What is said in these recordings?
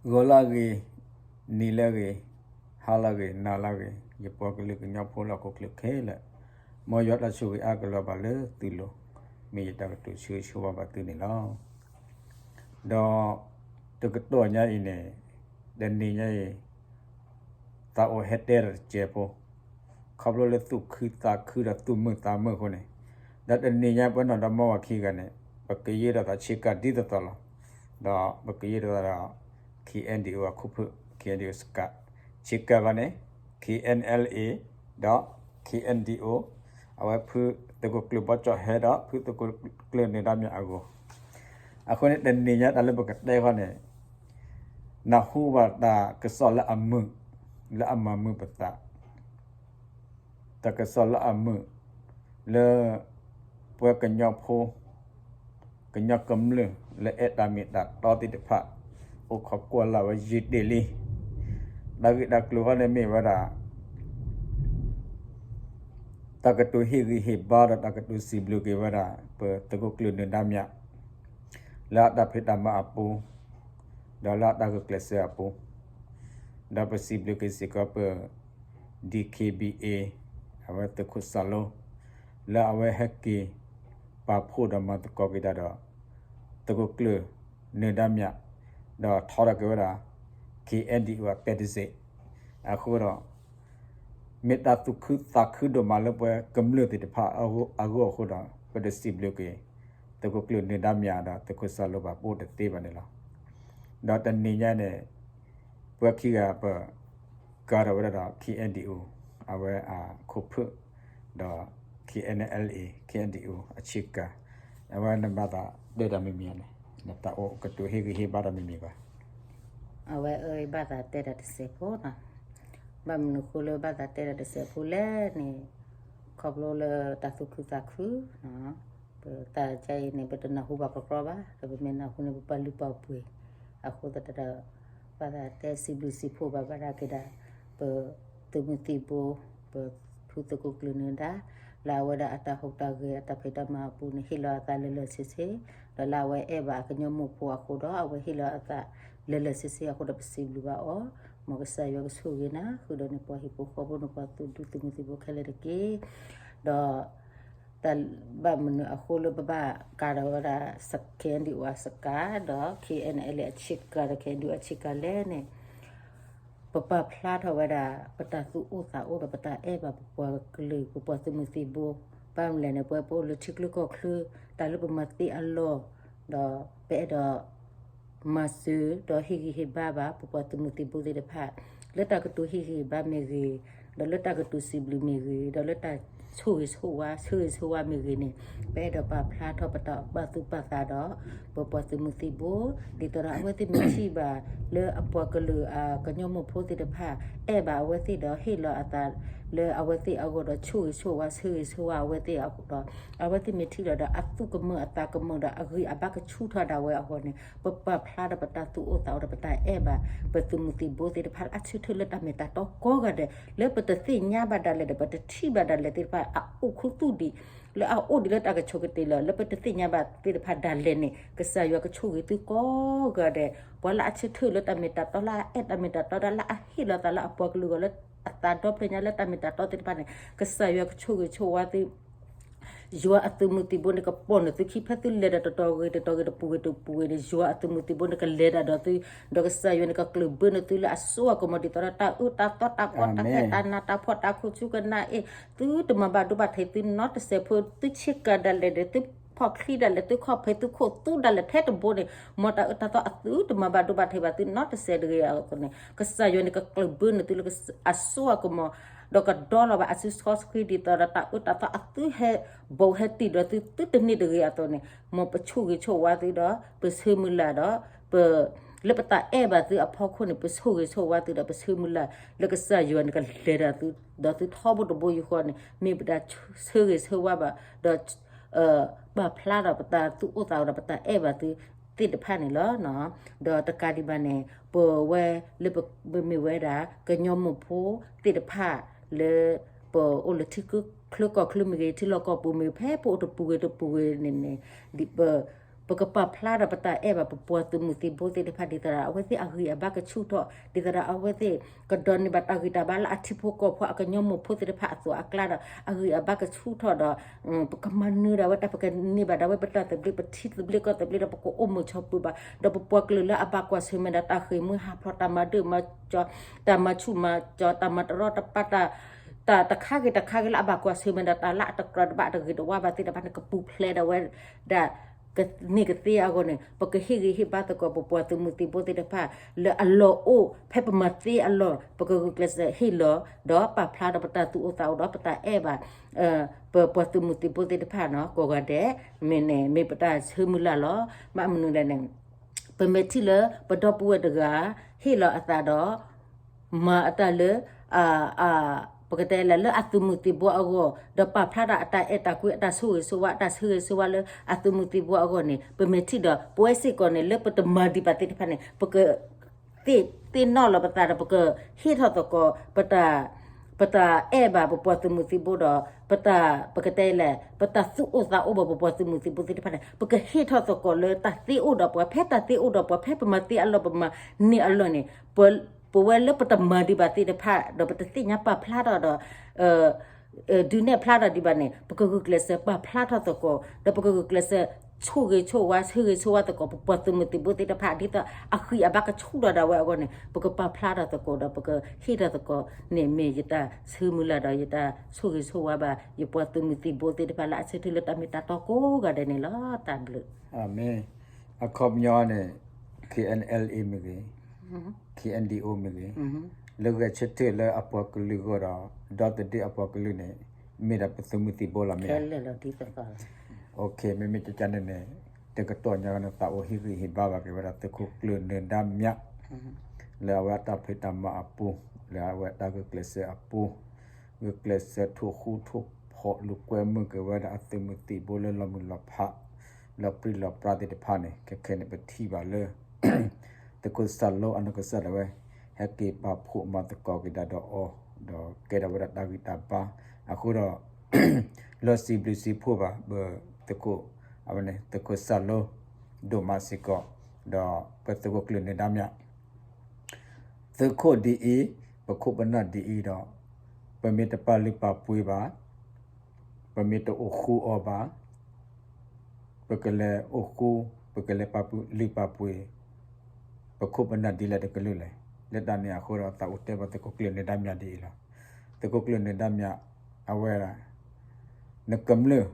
ဂီၤလၢအဂ့ၤ, နံၤလၢအဂ့ၤ, ဟါလၢအဂ့ၤ, နၤလၢအဂ့ၤ, ယပှၤကလုာ်ကညီဖိလၢဟီၣ်ခိၣ်ချၢခဲလၢာ်, မ်ယွၤတၢ်ဆိၣ်ဂ့ၤအါကလီၤဘၣ်လၢသုလိၤ, မ့ၢ်ယတၢ်ကတိၤဆၢဂ့ၤဆၢဝါဘၣ်သုန့ၣ်လီၤ. ဒီးတကတီၢ်ညါအံၤန့ၣ်, တနံၤညါအံၤ သးအိၣ်ဟဲတဲတၢ်တစဲးဖိ, ခီဖျိလၢသူၣ်ခုသးခုဒီးသူၣ်မုာ်သးမုာ်အဃိန့ၣ်, ဒီးတနံၤညါပှၤနီၢ်ဒီမါဝၤခံဂၤန့ၣ်, ပကယဲၢ်ဒီးသးဆ့ကၤဒ်သိးသိးလီၤ. ဒီးပကယဲၢ်ဒီးသးဒီး K N D O အခိၣ်ဖၢၣ်, K N D O ဆ့ကၤ, ဆ့ကၤဂီၢ်န့ၣ် K N L A ဒီး K N D O အဝဲဖုသုးခိၣ်ကျၢၢ်ဘီကၠီၣ်ဟဲဒီး ဖုသုးခိၣ်ကျၢၢ်နၢၤဒါမၠးအဂီၢ်, အဃိန့ၣ် တနံၤညါတၢ်လၢပကတဲဃီန့ၣ်, နၢ်ဟူဘၣ်တၢ်ကစီၣ်လၢအမုာ်, လၢအမၤမုာ်ပသး, တၢ်ကစီၣ်လၢအမုာ်, လၢပှၤကညီဖိ ကညီကမျၢၢ်လၢအဲၣ်တၢ်မ့ၢ်တၢ်တီသ့ၣ်တဖၣ် အိၣ်ခိးကွၢ်လၢ်ဝဲယံာ်တ့ၢ်လံ. တၢ်ဂ့ၢ်တၢ်ကျိၤဃီန့ၣ်မ့ၢ်ဝဲဒၣ် တၢ်ကတိၤဟ့ၣ်ဂံၢ်ဟ့ၣ်ဘါဒီးတၢ်ကတိၤစံးဘျုးက့ၤဝဲဒၣ် ပသုးခိၣ်ကျၢၢ်နၢၤဒါမၠး လၢအတၢ်ဖံးတၢ်မၤအပူၤ, ဒီးလၢအတၢ်ဂုာ်ကျဲးစၢးအပူၤ, ဒီးပစံးဘျုးက့ၤစ့ၢ်ကီးပ D K B A အဝဲသုးခိၣ်စၢ်လိ လၢအဝဲဟဲက့ၤပာ်ဖှိၣ်ဒီးမၤသကိးက့ၤတၢ်ဒီး သုးခိၣ်ကျၢၢ်နၢၤဒါမၠး, ဒီးထီထီၣ်က့ၤဝဲဒၣ် K N D O အပဲတစ့ၣ်, အဃိဒီး မ့ၢ်တၢ်သူၣ်ခုသးခုဒိၣ်မးလၢပှၤကမျၢၢ်သ့ၣ်တဖၣ်အဂီၢ်အဃိဒီး ပတစံးဘျုးက့ၤ သုးခိၣ်ကျၢၢ်နၢၤဒါမၠးဒီးသုးခိၣ်စၢ်လိဘၣ်ပအိၣ်တသ့ဘၣ်န့ၣ်လီၤ. ဒီးတနံၤညါန့ၣ် ပှၤခံဂၤပကၤထီၣ်ဝဲဒၣ်ဒီး K N D O အဝဲအခိၣ်ဖၢၣ်, ဒီး K N L A K N D O အဆ့ကၤ, အဝဲနဘၣ်သးတဲတၢ်မံၤမံၤန့ၣ်, နတၢ်အိၣ်ကတိၤဟ့ၣ်ဂံၢ်ဟ့ၣ်ဘါတၢ်မံၤမံၤဘၣ်. အဝဲအၢဘၣ်သးတဲတၢ်တစဲးဖိနီၤ, ဘၣ်မနုၤဃိလၢဘၣ်သးတဲတၢ်တစဲးဖိလဲၣ်န့ၣ်, ခီဖျိလၢတၢ်သူၣ်ခုသးခု ပတၢ်ကါအံၤန့ၣ် ပတနၢ်ဟူဘၣ်ကြီကြီဘၣ်, ဒီးပမ့ၢ်နၢ်ဟူန့ၣ် ပပာ်လုၢ်ပာ်ပှ့ၤ, အဃိသတးဒီး ဘၣ်သးတဲစံးဘျုးစံးဖှိၣ်ဘၣ်ဘၣ်ဒၣ်က့ၤဒၣ် ပသုးမုၢ်သံၣ်ဘိ, ပဖုသုးခိၣ်ကျၢၢ်နၢၤဒါ, လၢအဝဲဒၣ်အတၢ်ဟူးတၢ်ဂဲၤအတၢ်ဖံးတၢ်မၤအပူၤန့ၣ် ဟ့ၣ်လီၤအသးလၢလၢဆ့ဆ့, ဒီးလၢအဝဲအဲၣ်ဘၣ်အကညီမိၢ်ဖိအဃိဒီး အဝဲဟ့ၣ်လီၤအသးလၢလၢဆ့ဆ့အဃိဒီး ပစံးဘျုးဘၣ်အီၤ, မ်ကစၢ်ယွၤကဆိၣ်ဂ့ၤနၤ, ဃုာ်ဒီးနပှၤဟံၣ်ဖိဃီဖိ နပှၤသူၣ်ဒူသုးမုၢ်သံၣ်ဘိခဲလၢာ်တက့ၢ်. ဒီး တၢ်ဘၣ်မနုၤအဃိလၢပဘၣ်ကၤထီၣ်ဝဲဒၣ် K N D O အဆ့ကၤ ဒီး K N L A အဆ့ကၤဒီး K N D O အဆ့ကၤလဲၣ်န့ၣ်, ပပာ်ဖျါထီၣ်ဝဲဒၣ် ပတၢ်သူၣ်အိၣ်သးအိၣ်ဒီးပတၢ်အဲၣ်ဘၣ်ပပှၤကလုာ် ပပှၤသုးမုၢ်သံၣ်ဘိ, ဘၣ်မနုၤလဲၣ်န့ၣ် ပဝဲပအိၣ်လၢထံချၢကီၢ်ချၢ, တၢ်လၢပမၤသ့အလီၢ်, ဒီးပအဲၣ်ဒိး မၤစၢၤဒီးဟ့ၣ်ဂံၢ်ဟ့ၣ်ဘါဘၣ် ပပှၤသုးမုၢ်သံၣ်ဘိသ့ၣ်တဖၣ်, လၢတၢ်ကတိၤဟ့ၣ်ဂံၢ်ဟ့ၣ်ဘါမ့ၢ်ဂ့ၤ, ဒီးလၢတၢ်ကတိၤစံးဘျုးမ့ၢ်ဂ့ၤ, ဒီးလၢတၢ်ဆိၣ်ဂ့ၤဆိၣ်ဝါ ဆၢဂ့ၤဆၢဝါမ့ၢ်ဂ့ၤန့ၣ်, ပအဲၣ်ဒိးပာ်ဖျါထီၣ်ပတၢ်ပာ်သူၣ်ပာ်သးဒီး ပပှၤသုးမုၢ်သံၣ်ဘိ, ဒ်သိးဒီးအဝဲသ့ၣ်မ့ၢ်ထံၣ်ဘၣ်လၢအပှၤကလုာ်အကညီမိၢ်ဖိသ့ၣ်တဖၣ် အဲၣ်ဘၣ်အဝဲသ့ၣ်ဒီး ဟ့ၣ်လီၤအသးလၢအဝဲသ့ၣ်အဂီၢ်ဒီး ဆိၣ်ဂ့ၤဆိၣ်ဝါ ဆၢဂ့ၤဆၢဝါအဝဲသ့ၣ်အဃိဒီး အဝဲသ့ၣ်မ့ၢ်ထံၣ်လီၤဒီး အသူၣ်ကမၢၢ်အသးကမၢၢ်ဒီး အဂံၢ်အဘါကဆူၣ်ထီၣ်ဒၣ်ဝဲအဂီၢ်န့ၣ်, ပပာ်ဖျါဒီးပတၢ်သူၣ်အိၣ်သးအိၣ်ဒီးပတၢ်အဲၣ်ဘၣ် ပသုးမုၢ်သံၣ်ဘိသ့ၣ်တဖၣ် အဆၢထၢၣ်လၢတၢ်မ့ၢ်တၢ်တီကိးဂၤဒဲး, လၢပတသ့ၣ်ညါဘၣ်ဒၣ်လဲာ်ဒီး ပတထံၣ်ဘၣ်ဒၣ်လဲာ်သ့ၣ်တဖၣ် အအိၣ်ခူသူၣ်ဒံး လၢအအိၣ်ဒံးလၢတၢ်ကဆိၣ်ကတ့ၢ်လီၤ, လၢပတသ့ၣ်ညါဘၣ်သ့ၣ်တဖၣ်ဒၣ်လဲာ်န့ၣ် ကစၢ်ယွၤကဆိၣ်ဂ့ၤသုကိးဂၤဒဲး, ပှၤလၢအဆၢထၢၣ်လၢတၢ်မ့ၢ်တၢ်တီ လၢအအဲၣ်တၢ်မ့ၢ်တၢ်တီဒီး လၢအဟ့ၣ်လီၤသးလၢအပှၤကလုာ်အဂီၢ် လၢအသးဒီဖျၢၣ်ညါလၢတၢ်မ့ၢ်တၢ်တီသ့ၣ်တဖၣ်န့ၣ် ကစၢ်ယွၤကဆိၣ်ဂ့ၤဆိၣ်ဝါသု ယွၤအသုးမုၢ်သံၣ်ဘိန့ၣ် ကပိာ်နသုခံ ဖဲသုလဲၤဒီးတတီၤဂ့ၤတတီၤဂ့ၤ တပူၤဂ့ၤတပူၤဂ့ၤန့ၣ် ယွၤအသုးမုၢ်သံၣ်ဘိန့ၣ် ကလဲၤတၢ်ဒီးသု, ဒီးကစၢ်ယွၤန့ၣ် ကကျၢၢ်ဘၢနသုလၢအစိအကမီၤ ဒ်သိးဒီးတၢ်အၢတၢ်သီတၢ်ကီတၢ်ခဲ တၢ်နးတၢ်ဖှီၣ်တၢ်ခိၣ်ဆူကနၣ်အ့ၣ် သုတမၤဘၣ်ဒိဘၣ်ထံး သုနီတစဲးဖိ သုဆ့ကၤဒၣ်လဲာ်ဒီး သုဖီၣ်ချံဒၣ်လဲာ် သုခီၣ်ဖံးသုခိၣ်သူဒၣ်လဲာ် ထဲတဘိန့ၣ် မ်တၢ်အၢတၢ်သီအသုတမၤဘၣ်ဒိဘၣ်ထံးဘၣ် သုနီတစဲးတဂ့ၤအသိးန့ၣ် ကစၢ်ယွၤန့ၣ် ကကျၢၢ်ဘၢနသုလၢအစိအကမီၤ ဒီးကဒီလီၤဘၣ်အစုစီဆှံ ဒ်သိးဒီးတၢ်အၢတၢ်သီအသုဟဲဘိးဟဲတံၢ်ဒီးသု သုတန့ၢ်တဂ့ၤအသိးန့ၣ် မ်ပဆိၣ်ဂ့ၤဆိၣ်ဝါသုဒီး ပဆၢမုၢ်လၢ်ဒီး ပ လၢပတၢ်အဲၣ်ဘၣ်သုအဖီခိၣ်န့ၣ် ပဆိၣ်ဂ့ၤဆိၣ်ဝါသုဒီး ပဆၢမုၢ်လၢ် လၢကစၢ်ယွၤန့ၣ် ကလဲၤတၢ်သု ဒီးသုထီဘိတဘိယူၢ်ဃီန့ၣ် မ့ၢ်ပတၢ်ဆၢဂ့ၤဆၢဝါဘၣ် ဒီး ပာ်ဖျါထီၣ်ပတၢ်သူၣ်အိၣ်သးအိၣ်ဒီးပတၢ်အဲၣ်ဘၣ်သုသ့ၣ်တဖၣ်န့ၣ်လီၤ. ဒီးတကးဒံးဘၣ်န့ၣ် ပဝဲလၢပမ့ၢ်ဝဲဒၣ် ကညီမိၢ်ဖိသ့ၣ်တဖၣ်လၢ ပအိၣ်လၢထံချၢကီၢ်ချၢမ့ၢ်ဂ့ၤ ထံလီၢ်ကီၢ်ပူၤမ့ၢ်ဂ့ၤ ဖဲပအိၣ်တပူၤဂ့ၤတပူၤဂ့ၤန့ၣ်န့ၣ် ဒ်ပ ပကပာ်ဖျါဒီးပတၢ်အဲၣ်ဘၣ် ပပှၤသုးမုၢ်သံၣ်ဘိသ့ၣ်တဖၣ် ဒ်သိးဒီးအဝဲသ့ၣ်အဂံၢ်အဘါကဆူၣ်ထီၣ်, ဒ်သိးဒီးအဝဲသ့ၣ် ကဒိးန့ၢ်ဘၣ်တၢ်ဂံၢ်တၢ်ဘါလၢအထံဖိကီၢ်ဖိအကညီမိၢ်ဖိသ့ၣ်တဖၣ်အသိးအကျါဒီး အဂံၢ်အဘါကဆူၣ်ထီၣ်ဒီး ပကမၤနၢၤဒၣ်ဝဲတၢ် ပကန့ၢ်ဘၣ်ဒၣ်ဝဲပတၢ်သဘျ့ ပထံသဘျ့ကီၢ်သဘျ့ဒီး ပကအိၣ်မုာ်ဆိးပၢၤဘၣ် ဒီးပပှၤကလုာ်လၢအဘၣ်ကွၢ်ဆၢၣ်မဲာ်ဒီးတၢ်ဃ့ၢ်မှံဟးဖျိး တၢ်မၤဒၢၣ်မၤကၠီ တၢ်မၤဆူၣ်မၤကၠီ တၢ်မၤတရီတပါ တၢ်တခါဂ့ၤတခါဂ့ၤလၢအဘၣ်ကွၢ်ဆၢၣ်မဲာ်ဒီး တၢ်လၢအတကြၢးတဘၣ်တဂ့ၤတဝါဘၣ်သ့ၣ်တဖၣ်န့ၣ် ကပူၤဖျဲးဒၣ်ဝဲဒၣ် ကန့ၢ်ကသ့အဂီၢ်န့ၣ် ပကဟ့ၣ်ဂံၢ်ဟ့ၣ်ဘါသကိး ပပှၤသုးမုၢ်သံၣ်ဘိသ့ၣ်တဖၣ် လၢအလီၢ်အိၣ် ဖဲပမၤသ့အလီၢ် ပကဂုာ်ကျဲးစၢးဟ့ၣ်လီၤ ဒီးပာ်ဖျါဒီးပတၢ်သူၣ်အိၣ်သးအိၣ်ဒီး ပတၢ်အဲၣ်ဘၣ် ပပှၤသုးမုၢ်သံၣ်ဘိသ့ၣ်တဖၣ်နီၤ ကိးဂၤဒဲး မ့ၢ်န့ၣ် မ့ၢ်ပတၢ်ဆၢမုၢ်လၢ်လီၤ. ဘၣ်မနုၤလဲၣ်န့ၣ် ပမ့ၢ်ထံၣ်လၢပဒီပုၢ်ဝဲၢ်တဂၤ ဟ့ၣ်လီၤအသးဒီး မၤအတၢ်လၢ ပကတဲလဲၣ် လၢအသုးမုၢ်သံၣ်ဘိအဂီၢ် ဒီးပာ်ဖျါတၢ်အတၢ်အဲၣ်တၢ်ကွံ အတၢ်ဆိၣ်ဂ့ၤဆိၣ်ဝါ အတၢ်ဆၢဂ့ၤဆၢဝါလၢအသုးမုၢ်သံၣ်ဘိအဂီၢ်န့ၣ် ပမ့ၢ်ထံၣ်ဒီး ပဝဲစ့ၢ်ကီးန့ၣ် လၢပတမၤဒံးဘၣ်သ့ၣ်တဖၣ်န့ၣ် ပက သ့ၣ်နီၣ်လီၤပသးဒီး ပကဟ့ၣ်ထီၣ်သကိး ပတၢ် ပတၢ်အဲၣ်ဘၣ်ပပှၤသုးမုၢ်သံၣ်ဘိဒီး ပတၢ် ပကတဲလဲၣ် ပတၢ်သူၣ်အိၣ်သးအိၣ်ဘၣ် ပပှၤသုးမုၢ်သံၣ်ဘိသ့ၣ်တဖၣ်န့ၣ် ပကဟ့ၣ်ထီၣ်သကိးလၢတၢ်သ့အိၣ်ဒီးပှၤ ဖဲတၢ်သ့အိၣ်ဒီးပှၤ ဖဲပမၤသ့အလီၢ် ပမၤန့ၢ်အလီၢ်န့ၣ် ပဝဲလၢပတမၤဒံးဘၣ်သ့ၣ်တဖၣ် ဒီးပတသ့ၣ်ညါပာ်ဖျါထီၣ်ဒီး ဒုးနဲၣ်ဖျါထီၣ်ဒံးဘၣ်န့ၣ် ပကဂုာ်ကျဲးစၢးပာ်ဖျါထီၣ်သကိး ဒီးပကဂုာ်ကျဲးစၢး ဆိၣ်ဂ့ၤဆိၣ်ဝါ ဆၢဂ့ၤဆိၣ်ဝါသကိး ပပှၤသုးမုၢ်သံၣ်ဘိသ့ၣ်တဖၣ် ဒ်သိးအဂံၢ်အဘါကဆူၣ်ထီၣ်ဒၣ်ဝဲအဂီၢ်န့ၣ် ပကပာ်ဖျါထီၣ်သကိးဒီး ပကဟ့ၣ်ထီၣ်သကိးန့ၣ် မ့ၢ်ယတၢ်ဆၢမုၢ်လၢ်ဒီး ယတၢ်ဆိၣ်ဂ့ၤဆိၣ်ဝါဘၣ် ယပှၤသုးမုၢ်သံၣ်ဘိသ့ၣ်တဖၣ်လၢအဆၢထၢၣ်လၢတၢ်မ့ၢ်တၢ်တီကိးဂၤဒဲးန့ၣ်လီၤ. တၢ်ဘျုး မ့ၢ် အခီပညီန့ၣ် K N L A မ့ၢ်ဂ့ၤ, K N D O မ့ၢ်ဂ့ၤ, လၢဂဲၤဆၢထၢၣ်လၢအပှၤကလုာ်အဂီၢ်ဒီး ဒီသဒၢအပှၤကလုာ်န့ၣ် မ့ၢ်ဒၣ်ပသုးမုၢ်သံၣ်ဘိလီၤမ့ၢ်ဧါ. မ့မ့ၢ်ကကန့ၣ်န့ၣ် တကတီၢ်ညါန့ၣ် သးအိၣ်ဟ့ၣ်ဂံၢ်ဟ့ၣ်ဘါဘၣ်က့ၤဝဲဒၣ်သုးခိၣ်ကျၢၢ်နၢၤဒါမြ လၢအဝဲအတၢ်ဖံးတၢ်မၤအပူၤ, လၢအဝဲအတၢ်ဂုာ်ကျဲးစၢးအပူၤ, ဂုာ်ကျဲးစၢးထိၣ်ဃူထိၣ်ဖိးလိာ်ကွဲမုာ်က့ၤဝဲဒၣ်အသုးမုၢ်သံၣ်ဘိလၢလီၤမုၢ်လီၤဖး လၢပြံလီၤပြါသ့ၣ်တဖၣ်န့ၣ် ခဲခဲန့ၣ် ပထံၣ်ဘၣ်လၢ သုးခိၣ်စၢ်လိအနီၢ်ကစၢ်ဒၣ်ဝဲ ဟဲက့ၤပာ်ဖှိၣ်မၤသကိးက့ၤဒၣ်ဒီးအီၤ, ဒီးကဲထီၣ်ဝဲဒၣ်တၢ်ဂံၢ်တၢ်ဘါ, အဃိဒီး လီၤစံးဘျုးစံးဖှိၣ်ဘၣ် ပသုးခိၣ် အဝဲန့ၣ် သုးခိၣ်စၢ်လိ ဒိၣ်မးစ့ၢ်ကီး, ဒီးပသုးခိၣ်ကျၢၢ်နၢၤဒါမြ သုးခိၣ်ဒ်အံၤ, ပခိၣ်ပနၢ်ဒ်အံၤဒီး ပမ့ၢ်တပာ်လုၢ်ပာ်ပှ့ၤဘၣ်, ပမ့ၢ်တအိၣ်ဃူအီၤဘၣ်, ပကလဲၤအိၣ်ဃူ, ပကလဲၤပာ်လုၢ်ပာ်ပှ့ၤ ပခိၣ်ပနၢ်ဒ်လဲၣ်တကလုာ်လဲၣ်. လၢတၢ်န့ၣ်အဃိဒီး သးအိၣ်တဲဘၣ်သုးခိၣ်ကျၢၢ်နၢၤဒါမြဒ်အံၤလီၤ. သုးခိၣ်ကျၢၢ်နၢၤဒါမြ အဝဲဒၣ် နကမျၢၢ်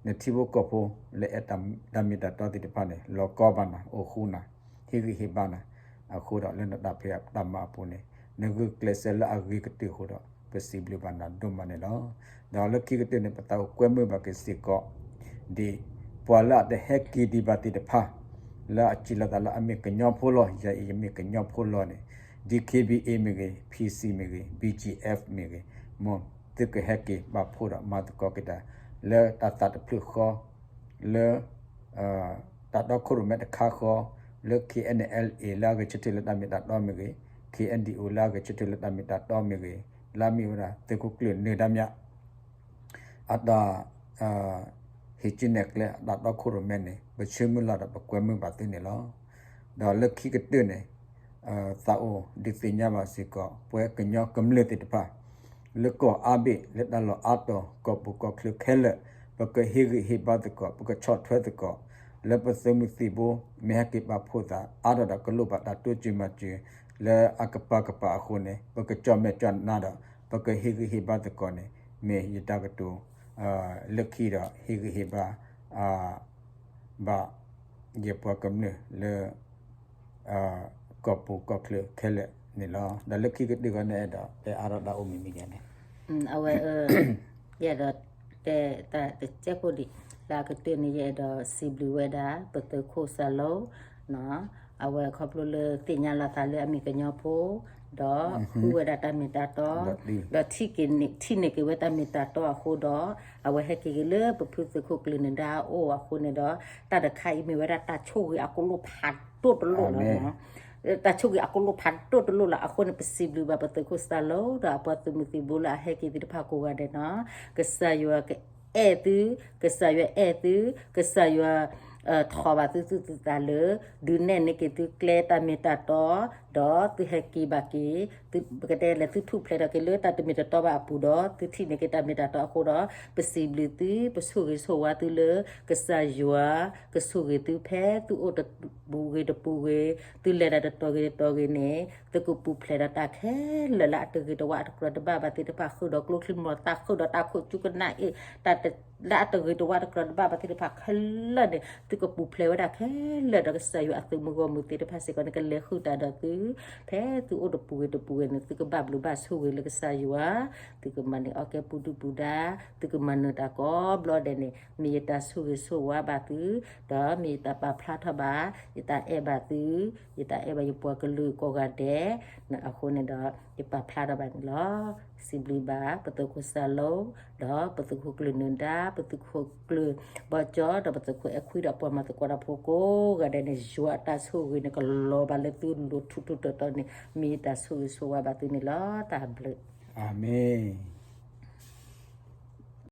နထံဖိကီၢ်ဖိ လၢအဲၣ်တၢ်မ့ၢ်တၢ်တီသ့ၣ်တဖၣ်န့ၣ် လီၤကီဘၣ်နၤ, အိၣ်ဃူနၤ, ဟ့ၣ်ဂံၢ်ဟ့ၣ်ဘါနၤ, အဃိဒီးလၢနတၢ်ဖံးတၢ်မၤအပူၤန့ၣ် နဂုာ်ကျဲးစၢးလၢအဂ့ၤကတၢၢ်အဃိဒီး ပစံးဘျုးဘၣ်နၤဒိၣ်မးန့ၣ်လီၤ. ဒီးလၢခံကတၢၢ်န့ၣ် ပသးအိၣ်ကွဲမုာ်ဘၣ်က့ၤစ့ၢ်ကီး ဒ်ပှၤလၢအတဟဲက့ၤဒံးဘၣ်သ့ၣ်တဖၣ် လၢအစံးလီၤသးလၢအမ့ၢ်ကညီဖိလီၤ, ယၤအံၤယမ့ၢ်ကညီဖိလီၤန့ၣ် D K B A မ့ၢ်ဂ့ၤ, P C မ့ၢ်ဂ့ၤ, B G F မ့ၢ်ဂ့ၤ, မ်သုကဟဲက့ၤပာ်ဖှိၣ်ဒီးမၤသကိးက့ၤတၢ် လၢတၢ်သးတဖျၢၣ်ဃီ လၢ တၢ်တီခိၣ်ရိၣ်မဲတခါဃီ လၢ K N L A လၢအဂဲၤဆၢထၢၣ်လၢတၢ်မ့ၢ်တၢ်တီမ့ၢ်ဂ့ၤ, K N D O လၢအဂဲၤဆၢထၢၣ်လၢတၢ်မ့ၢ်တၢ်တီမ့ၢ်ဂ့ၤ, လၢအမ့ၢ်ဝဲဒၣ်သုးခိၣ်ကျၢၢ်နၢၤဒါမြ အတၢ် ဟံးစုနဲၣ်ကျဲ အတၢ်တီခိၣ်ရိၣ်မဲန့ၣ် ပဆၢမုၢ်လၢ်ဒီးပကွဲမုာ်ဘၣ်သုန့ၣ်လီၤ. ဒီးလၢခံကတၢၢ်န့ၣ် သးအိၣ်ဒုးသ့ၣ်ညါဘၣ်စ့ၢ်ကီး ပဝဲကညီကမျၢၢ်သ့ၣ်တဖၣ် လၢကီၢ်အါဘ့ၣ် လၢတၢ်လီၢ်အါတီၤ ကီၢ်ပူၤကီၢ်ချၢခဲလၢာ် ပကဟ့ၣ်ဂံၢ်ဟ့ၣ်ဘါသကိး ပကဆီၣ်ထွဲသကိး လၢပသုးမုၢ်သံၣ်ဘိ မ့ၢ်ဟဲက့ၤပာ်ဖှိၣ်သး အါထီၣ်ဒီးကလိၣ်ဘၣ်တၢ်တိစၢၤမၤစၢၤ လၢအကပၤကပၤအဃိန့ၣ် ပကကၠီၣ်မဲာ်ကၠီၣ်နါဒီး ပကဟ့ၣ်ဂံၢ်ဟ့ၣ်ဘါသကိးန့ၣ် မ့ၢ်ယတၢ်ကတိၤ လၢခံဒီး ဟ့ၣ်ဂံၢ်ဟ့ၣ်ဘါ ဘၣ် ယပှၤကမျၢၢ်လၢ ကီၢ်ပူၤကီၢ်ချၢခဲလၢာ်န့ၣ်လီၤ. ဒီးလၢခံကတၢၢ်ခီန့ၣ် အဲၣ်ဒိးတဲအါထီၣ်တၢ်အိၣ်မံၤမံၤယါန့ၣ် အဝဲ ယအဲၣ်ဒိးတဲတၢ်တစဲးဖိဒံး လၢအကတၢၢ်န့ၣ် ယအဲၣ်ဒိးစံးဘျုးဝဲဒၣ် ပသုးခိၣ်စၢ်လိ အဝဲခီဖျိလၢသ့ၣ်ညါလီၤသးလၢအမ့ၢ်ကညီဖိ ဒီးဃုဝဲဒၣ်တၢ်မ့ၢ်တၢ်တီ ဒီးထံၣ်က့ၤန့ၣ် ထံၣ်န့ၢ်က့ၤဝဲတၢ်မ့ၢ်တၢ်တီအဃိဒီး အဝဲဟဲက့ၤက့ၤလၢပဖုသုးခိၣ်ကျၢၢ်နၢၤဒါအအိၣ်အဃိန့ၣ်ဒီး တၢ်တခါအံၤမ့ၢ်ဝဲဒၣ်တၢ်ဆိၣ်ဂ့ၤအကလိဖးဒိၣ်တလိၣ်လီၤ. တၢ်ဆိၣ်ဂ့ၤအကလိဖးဒိၣ်တလိၣ်လီၤ. အဃိန့ၣ် ပစံးဘျုးဘၣ်ပသုးခိၣ်စၢ်လိ ဒီးအပှၤသုးမုၢ်သံၣ်ဘိလၢအဟဲက့ၤသ့ၣ်တဖၣ်ကိးဂၤဒဲးနီၤ ကစၢ်ယွၤကအဲၣ်သု ကစၢ်ယွၤအဲၣ်သု ကစၢ်ယွၤ ထီၣ်ဘၣ်သုသူၣ်သုသးလၢ ဒုးနဲၣ်န့ၢ်က့ၤသုကျဲတၢ်မ့ၢ်တၢ်တီ, ဒီးသုဟဲက့ၤဘၣ်က့ၤ, ပကတဲလဲၤသုထူၣ်ဖျဲးထီၣ်က့ၤလၢတၢ်တမ့ၢ်တတီဘၣ်အပူၤဒီး သုထံၣ်န့ၢ်က့ၤတၢ်မ့ၢ်တၢ်တီအဃိဒီး ပစံးဘျုးသု ပဆိၣ်ဂ့ၤဆိၣ်ဝါသုလၢ ကစၢ်ယွၤ ကဆိၣ်ဂ့ၤသုဖဲသုအိၣ်တပူၤဂ့ၤတပူၤဂ့ၤ, သုလဲၤတၢ်တတီၤဂ့ၤတတီၤဂ့ၤန့ၣ် သုကပူၤဖျဲးဒီးတၢ်ခဲလၢာ်လၢအတဂ့ၤတဝါတကြၢးတဘၣ်ဘၣ်သ့ၣ်တဖၣ် ဃုာ်ဒီးကျိချံမျိာ်သၣ် ဃုာ်ဒီးတၢ်ခိၣ်ကၠူကနၣ်အ့ၣ် တၢ် လၢအတဂ့ၤတဝါတကြၢးတဘၣ်ဘၣ်သ့ၣ်တဖၣ်ခဲလၢာ်န့ၣ် သုကပူၤဖျဲးဝဲဒၣ်ခဲလၢာ်ဒီးကစၢ်ယွၤအသုးမုၢ်ဂီၢ်မုၢ်သ့ၣ်တဖၣ်စ့ၢ်ကီးန့ၣ် ကလဲၤဃုာ်တၢ်ဒီးသု ဖဲသုအိၣ်တပူၤဂ့ၤတပူၤဂ့ၤန့ၣ် သုကဘၣ်ဘျုးဘၣ်ဆိၣ်ဂ့ၤလၢကစၢ်ယွၤ, သုကမၤန့ၢ်အီၣ်ကဲပူၤဒုၣ်ပူၤဒါ, သုကမၤနၢၤတၢ်ကိးဘျီဒဲးန့ၣ် မ့ၢ်ယတၢ်ဆိၣ်ဂ့ၤဆိၣ်ဝါဘၣ်သု, ဒီးမ့ၢ်ယတၢ်ပာ်ဖျါထီၣ်ဘၣ် ယတၢ်အဲၣ်ဘၣ်သု, ယတၢ်အဲၣ်ဘၣ်ယပှၤကလုာ်ကိးဂၤဒဲး, အဃိန့ၣ်ဒီး ယပာ်ဖျါထီၣ်ဘၣ်န့ၣ်လီၤ. စံးဘျုးဘၣ် ပသုးခိၣ်စၢ်လိ ဒီးပသုးခိၣ်ကျၢၢ်နၢၤဒါ ပသုးခိၣ်ကျၢၢ်ဘီကၠီ ဒီးပသုးခိၣ်အဲၣ်ခွံဒီးပှၤမၤသကိးတၢ်ဖိကိးဂၤဒဲးန့ၣ် ယွၤအတၢ်ဆိၣ်ဂ့ၤန့ၣ် ကလီၤဘၣ်လၢသုလိၤထူးထူးတီၤတီၤန့ၣ် မ့ၢ်ယတၢ်ဆိၣ်ဂ့ၤဆိၣ်ဝါဘၣ်သုန့ၣ်လီၤ. တၢ်ဘျုး. အၤမ့ၣ်.